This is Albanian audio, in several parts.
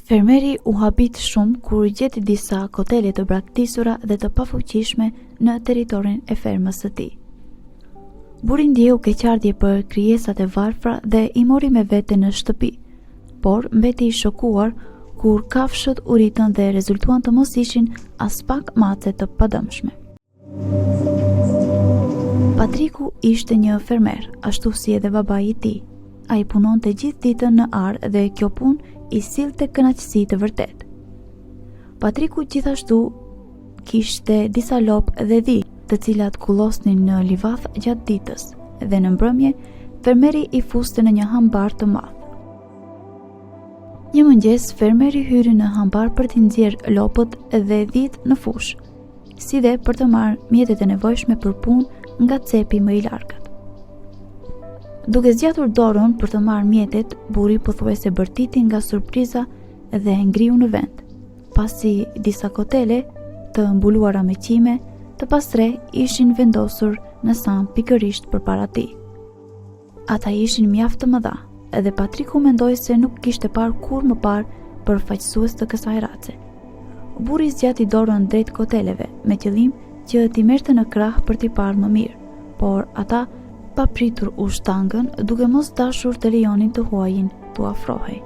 Fermeri u habit shumë kur gjeti disa kotele të braktisura dhe të pafuqishme në territorin e fermës së tij. Burri ndjeu keqardhje për krijesat e varfra dhe i mori me vete në shtëpi, por mbeti i shokuar kur kafshët u rritën dhe rezultuan të mos ishin aspak mace të padëmshme. Patriku ishte një fermer, ashtu si edhe babai i tij. Ai punonte gjithë ditën në arë dhe kjo punë i sillte kënaqësi të vërtetë. Patriku gjithashtu kishte disa lopë dhe dhi, të cilat kullosnin në livadh gjatë ditës dhe në mbrëmje fermeri i fuste në një hambar të madh. Një mëngjes, fermeri hyri në hambar për t'i nxjerrë lopët dhe dhitë në fushë. si dhe për të marrë mjetet e nevojshme për punë nga cepi më i largët. Duke zgjatur dorën për të marrë mjetet, burri pothuajse bërtiti nga surpriza dhe ngriu në vend, pasi disa kotele të mbuluara me qime të pastrehë ishin vendosur në sanë pikërisht përpara tij. Ata ishin mjaft të mëdha, edhe Patriku mendoi se nuk kishte parë kurrë më parë përfaqësues të kësaj race. Burri zgjati dorën drejt koteleve, me qëllim që t'i merrte në krah për t'i parë më mirë, por ata papritur u shtangën duke mos dashur të lejonin të huajin t'u afrohej.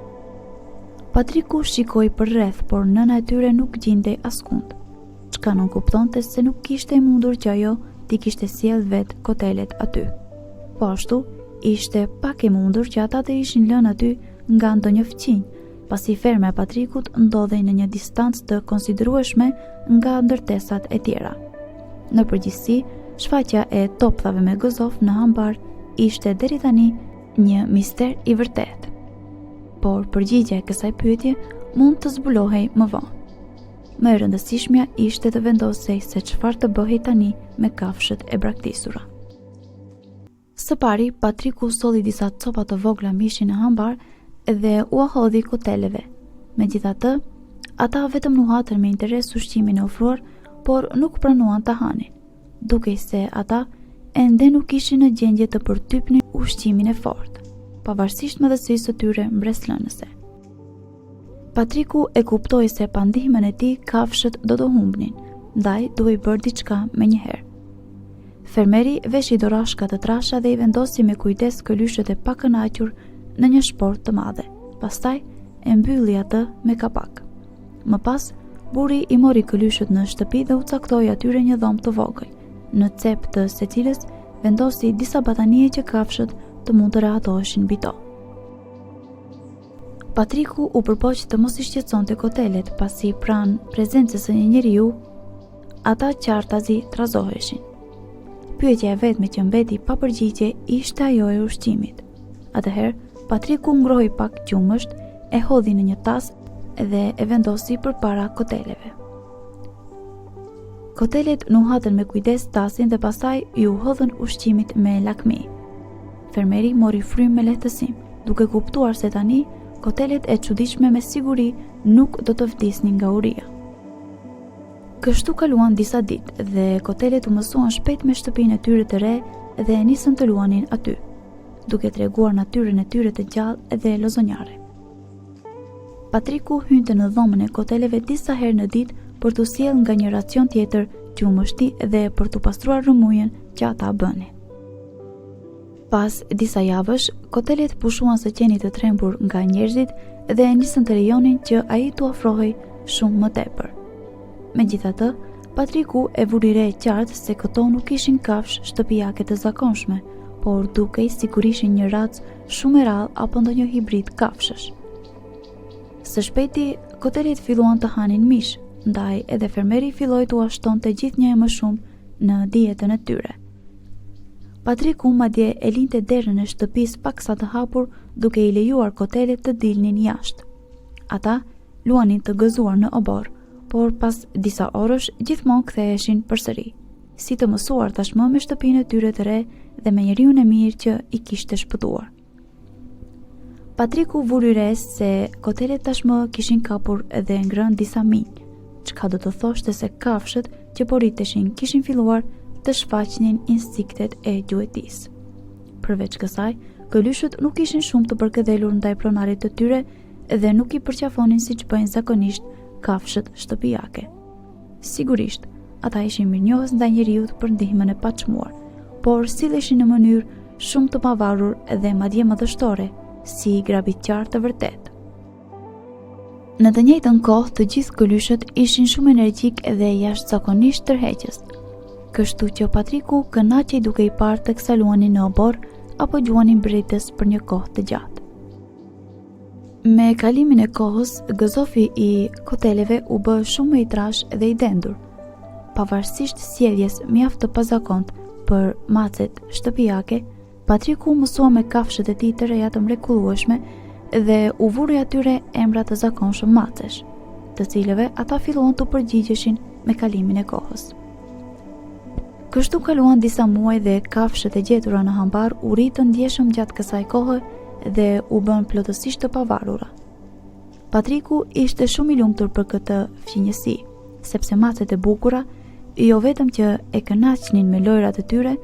Patriku shikoi përreth, por nëna e tyre nuk gjindej askund. çka nënkuptonte se nuk ishte e mundur që ajo t'i kishte sjellë vetë kotelet aty. Po ashtu, ishte pak e mundur që ata të ishin lënë aty nga ndonjë fqinj, pasi ferma e Patrikut ndodhej në një distancë të konsiderueshme nga ndërtesat e tjera. Në përgjithësi, shfaqja e topthave me gëzof në hambar ishte deri tani një mister i vërtetë. Por përgjigja e kësaj pyetje mund të zbulohej më vonë. Më e rëndësishmja ishte të vendosej se çfarë të bëhej tani me kafshët e braktisura. Së pari, Patriku solli disa copa të vogla mishi në hambar dhe ua hodhi koteleve. Megjithatë, ata vetëm nuhatën me interes ushqimin e ofruar, por nuk pranuan ta hanin. Dukej se ata ende nuk ishin në gjendje të përtypnin ushqimin e fortë, pavarësisht madhësisë së tyre mbresëlënëse. Patriku e kuptoi se pa ndihmën e tij kafshët do të humbnin, ndaj duhej bërë diçka menjëherë. Fermeri veshi dorashka të trasha dhe i vendosi me kujdes këlyshët e pakënaqur në një shportë të madhe. Pastaj e mbylli atë me kapak. Më pas, burri i mori këlyshët në shtëpi dhe u caktoi atyre një dhomë të vogël, në cep të së cilës vendosi disa batanije që kafshët të mund të rehatoheshin mbi to. Patriku u përpoq të mos i shqetësonte kotelet, pasi pranë prezencës së një njeriu, ata qartazi trazoheshin. Pyetja e vetme që mbeti pa përgjigje ishte ajo e ushqimit. Atëherë, Patriku ngrohi pak qumësht, e hodhi në një tas dhe e vendosi përpara koteleve. Kotelet nuhatën me kujdes tasin dhe pastaj iu hodhën ushqimit me lakmi. Fermeri mori frymë me lehtësim, duke kuptuar se tani kotelet e çuditshme me siguri nuk do të vdisnin nga uria. Kështu kaluan disa ditë dhe kotelet u mësuan shpejt me shtëpinë e tyre të re dhe nisën të luanin aty, duke treguar natyrën e tyre të gjallë dhe lozonjare. Patriku hynte në dhomën e koteleve disa herë në ditë për t'u sjellë nga një racion tjetër qumështi dhe për të pastruar rrëmujën që ata bënin. Pas disa javësh, kotelet pushuan së qeni të trembur nga njerëzit dhe nisën të lejonin që ai t'u afrohej shumë më tepër. Megjithatë, Patriku e vuri re qartë se këto nuk ishin kafshë shtëpiake të zakonshme, por dukej sikur ishin një racë shumë e rrallë apo ndonjë hibrid kafshësh. Së shpejti, kotelet filluan të hanin mish, ndaj edhe fermeri filloi t'ua shtonte gjithnjë e më shumë në dietën e tyre. Patriku madje e linte derën e shtëpisë paksa të hapur duke i lejuar kotelet të dilnin jashtë. Ata luanin të gëzuar në oborr, por pas disa orësh gjithmonë ktheheshin përsëri, si të mësuar tashmë me shtëpinë e tyre të re dhe me njeriun e mirë që i kishte shpëtuar. Patriku vuri re se kotelet tashmë kishin kapur dhe ngrënë disa minj, çka do të thoshte se kafshët që po rriteshin kishin filluar të shfaqnin instinktet e gjuetisë. Përveç kësaj, këlyshët nuk ishin shumë të përkëdhelur ndaj pronarit të tyre. dhe nuk i përqafonin siç bëjnë zakonisht kafshët shtëpiake. Sigurisht, ata ishin mirënjohës ndaj njeriut për ndihmën e paçmuar, por silleshin në mënyrë shumë të pavarur dhe madje madhështore, si grabitqarë të vërtetë. Në të njëjtën kohë, të gjithë këlyshët ishin shumë energjikë dhe jashtëzakonisht tërheqës. Kështu që Patriku kënaqej duke i parë teksa luanin në oborr apo gjuanin brejtës për një kohë të gjatë. Me kalimin e kohës, gëzofi i koteleve u bë shumë më i trashë dhe i dendur. Pavarësisht sjelljes mjaft të pazakontë për macet shtëpiake, Patriku u mësua me kafshët e tij të reja të mrekullueshme dhe u vuri atyre emra të zakonshëm macesh, të cilëve ata filluan t'u përgjigjeshin me kalimin e kohës. Kështu kaluan disa muaj dhe kafshët e gjetura në hambar u rritën ndjeshëm gjatë kësaj kohe dhe u bënë plotësisht të pavarura. Patriku ishte shumë i lumtur për këtë fqinjësi, sepse macet e bukura jo vetëm që e kënaqnin me lojërat e tyre,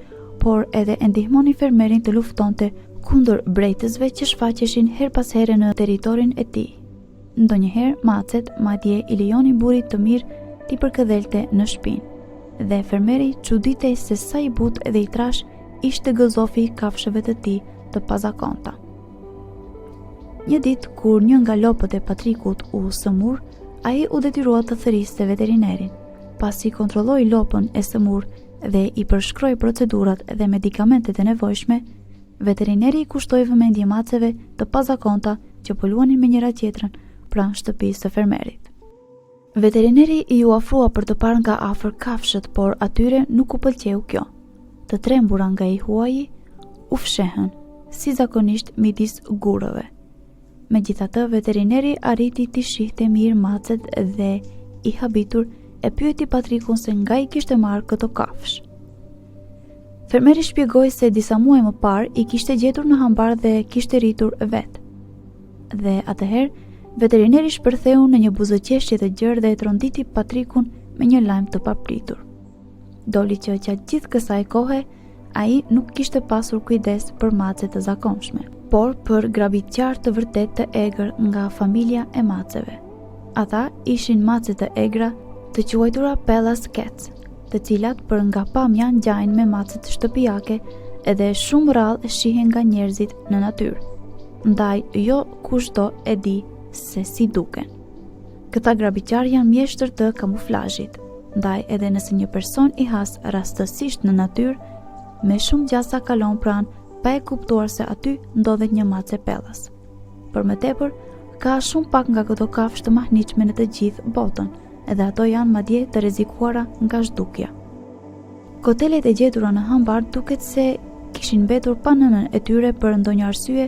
por edhe e ndihmonin fermerin të luftonte kundër brejtësve që shfaqeshin herë pas here në territorin e tij. Ndonjëherë macet madje i lejonin burrit të mirë t'i përkëdhelte në shpinë. Dhe fermeri çuditej se sa i butë dhe i trashë ishte gëzofi i kafshëve të tij të pazakonta. Një ditë kur një nga lopët e Patrikut u sëmur, ai u detyrua të thërriste veterinerin. Pasi kontrolloi lopën e sëmurë dhe i përshkroi procedurat dhe medikamentet e nevojshme, veterineri i kushtoi vëmendje maceve të pazakonta që po luanin me njëra-tjetrën pranë shtëpisë së fermerit. Veterineri iu afrua për të parë nga afër kafshët, por atyre nuk u pëlqeu kjo. Të trembura nga i huaji, u fshehën, si zakonisht midis gurëve. Megjithatë, veterineri arriti t'i shihte mirë macet dhe i habitur e pyeti Patrikun se nga i kishte marrë këto kafshë. Fermeri shpjegoi se disa muaj më parë i kishte gjetur në hambar dhe kishte rritur vetë. Dhe atëherë, veterineri shpërtheu në një buzëqeshje të gjerë dhe e tronditi Patrikun me një lajm të papritur. Doli që gjatë gjithë kësaj kohe, ai nuk kishte pasur kujdes për mace të zakonshme, por për grabitqarë të vërtetë të egër nga familja e maceve. Ata ishin mace të egra të quajtura Pallas Cats, të cilat për nga pamja ngjajnë me macet shtëpiake edhe shumë rrallë shihen nga njerëzit në natyrë. Ndaj jo kushdo e di se si duken. Këta grabitqarë janë mjeshtër të kamuflazhit, ndaj edhe nëse një person i has rastësisht në natyrë, me shumë gjasa kalon pranë pa e kuptuar se aty ndodhet një mace pellas. Për më tepër, ka shumë pak nga këto kafshë të mahnitshme në të gjithë botën, edhe ato janë madje të rrezikuara nga zhdukja. Kotelet e gjetura në hambar duket se kishin mbetur pa nënën e tyre për ndonjë arsye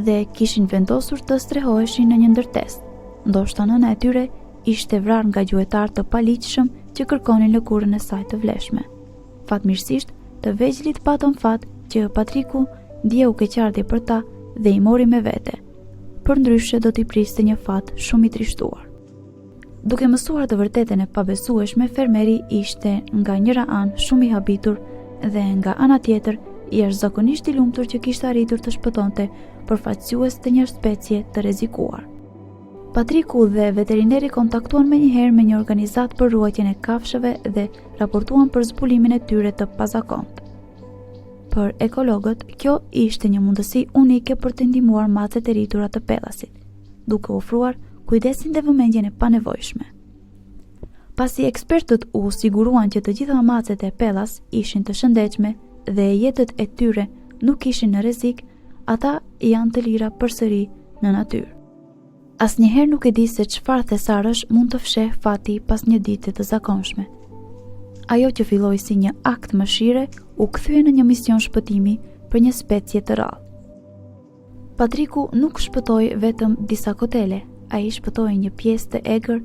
dhe kishin vendosur të strehoheshin në një ndërtesë. Ndoshta nëna e tyre ishte vrarë nga gjuetarë të paligjshëm që kërkonin lëkurën e saj të vlefshme. Fatmirësisht, të vegjlit patën fat që Patriku ndjeu keqardhje për ta dhe i mori me vete. Përndryshe do t'i priste një fat shumë i trishtuar. Duke mësuar të vërtetën e pabesueshme, fermeri ishte nga njëra anë shumë i habitur dhe nga ana tjetër jashtëzakonisht i lumtur që kishte arritur të shpëtonte përfaqësues të një specie të rrezikuar. Patriku dhe veterineri kontaktuan menjëherë me një organizatë për ruajtjen e kafshëve dhe raportuan për zbulimin e tyre të pazakontë. Për ekologët, kjo ishte një mundësi unike për të ndihmuar macet e rritura të Pellasit, duke ofruar kujdesin dhe vëmendjen e panevojshme. Pasi ekspertët u siguruan që të gjitha macet e Pellas ishin të shëndetshme dhe jetët e tyre nuk ishin në rrezik, ata janë të lira përsëri në natyrë. Asnjëherë nuk e di se çfarë thesarësh mund të fshehë fati pas një dite të zakonshme. Ajo që filloi si një akt mëshire u kthye në një mision shpëtimi për një specie të rrallë. Patriku nuk shpëtoi vetëm disa kotele, ai shpëtoi një pjesë të egër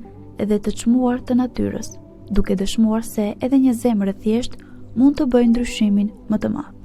dhe të çmuar të natyrës, duke dëshmuar se edhe një zemër e thjeshtë mund të bëjë ndryshimin më të madh.